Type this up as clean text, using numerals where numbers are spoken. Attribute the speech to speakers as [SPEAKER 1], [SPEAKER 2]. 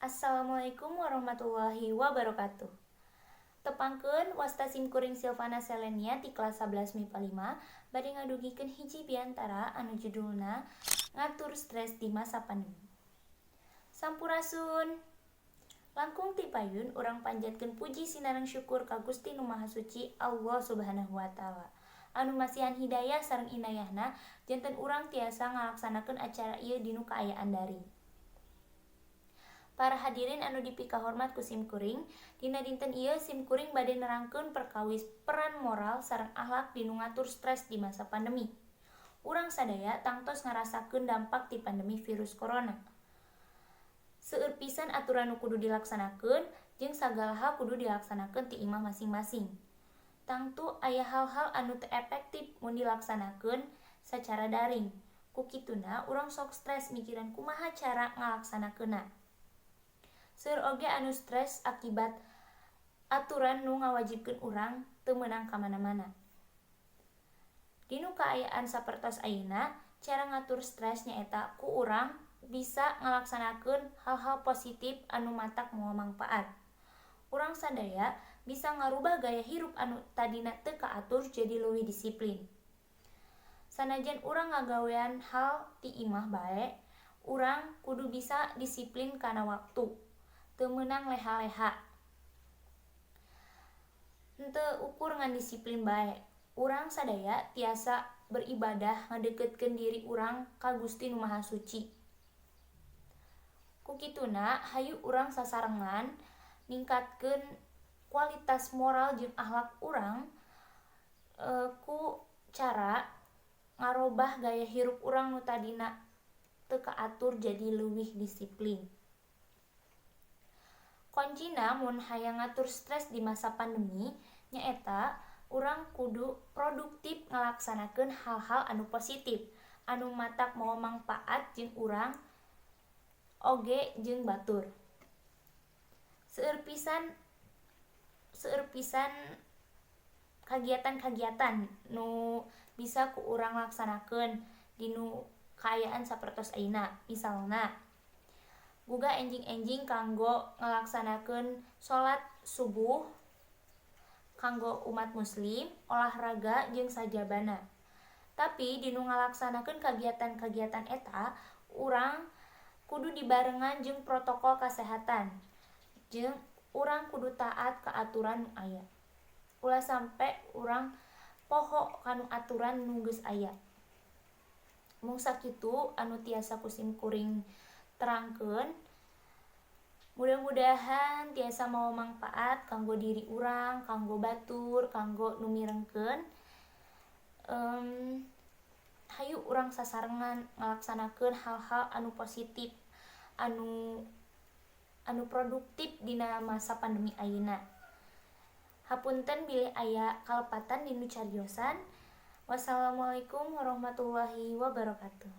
[SPEAKER 1] Assalamualaikum warahmatullahi wabarakatuh. Tepangkeun, wasta simkuring Silvana Selenia ti kelas 11 MIPA 5 bade ngadugikeun hiji biantara anu judulna Ngatur Stres di Masa Pandemi. Sampurasun. Langkung ti payun urang panjatkeun puji sinareng syukur ka Gusti Nu Maha Suci, Allah Subhanahu wa Ta'ala, anu masihan hidayah sareng inayahna janten urang tiasa ngalaksanakeun acara ieu dinu kaayaan daring. Para hadirin anu dipikahormat ku simkuring, dina dinten ieu simkuring bade nerangkeun perkawis peran moral sareng akhlak dinu ngatur stres di masa pandemi. Urang sadaya tangtos ngarasakeun dampak ti pandemi virus corona. Seueur pisan aturan nu kudu dilaksanakeun jeung sagala hal kudu dilaksanakeun ti imah masing-masing. Tangtu aya hal-hal anu teu efektif mun dilaksanakeun sacara daring. Ku kituna urang sok stres mikiran kumaha cara ngalaksanakeunna. Seueur oge anu stres akibat aturan nu ngawajibkeun urang teu meunang ka mana-mana. Dinu kaayaan sapertos ayeuna, cara ngatur stres nyaeta ku urang bisa ngalaksanakeun hal-hal positif anu matak mawa mangpaat. Urang sadaya bisa ngarubah gaya hirup anu tadina teu kaatur jadi leuwih disiplin. Sanajan urang ngagawean hal ti imah bae, urang kudu bisa disiplin kana waktu. Teu meunang leha-leha. Henteu ukur ngan disiplin bae, urang sadaya tiasa beribadah ngadeuketkeun diri urang ka Gusti Nu Maha Suci. Ku kituna hayu urang sasarengan ningkatkeun kualitas moral jeung akhlak urang ku cara ngarobah gaya hirup urang nu tadina teu kaatur jadi leuwih disiplin. Kuncina mun hayang ngatur stres di masa pandemi nyaeta urang kudu produktif ngalaksanakeun hal-hal anu positif anu matak mawa mangpaat jeung urang oge jeung batur. Seueur pisan kagiatan-kagiatan nu bisa ku urang laksanakeun dinu kaayaan sapertos ayeuna, misalna gugah enjing-enjing kanggo ngalaksanakeun salat subuh kanggo umat muslim, olahraga, jeung sajabana. Tapi dinu ngalaksanakeun kagiatan-kagiatan eta urang kudu dibarengan jeung protokol kasehatan jeung urang kudu taat ka aturan nu aya. Ulah sampe urang poho kanu aturan nu geus aya. Mung sakitu anu tiasa ku simkuring terangkeun. Mudah-mudahan tiasa mawa mangpaat kanggo diri urang, kanggo batur, kanggo nu mirengkeun. Hayu urang sasarengan ngalaksanakeun hal-hal anu positif, anu anu produktif dina masa pandemi ayeuna. Hapunten bilih aya kalepatan dinu cariosan. Wassalamualaikum warahmatullahi wabarakatuh.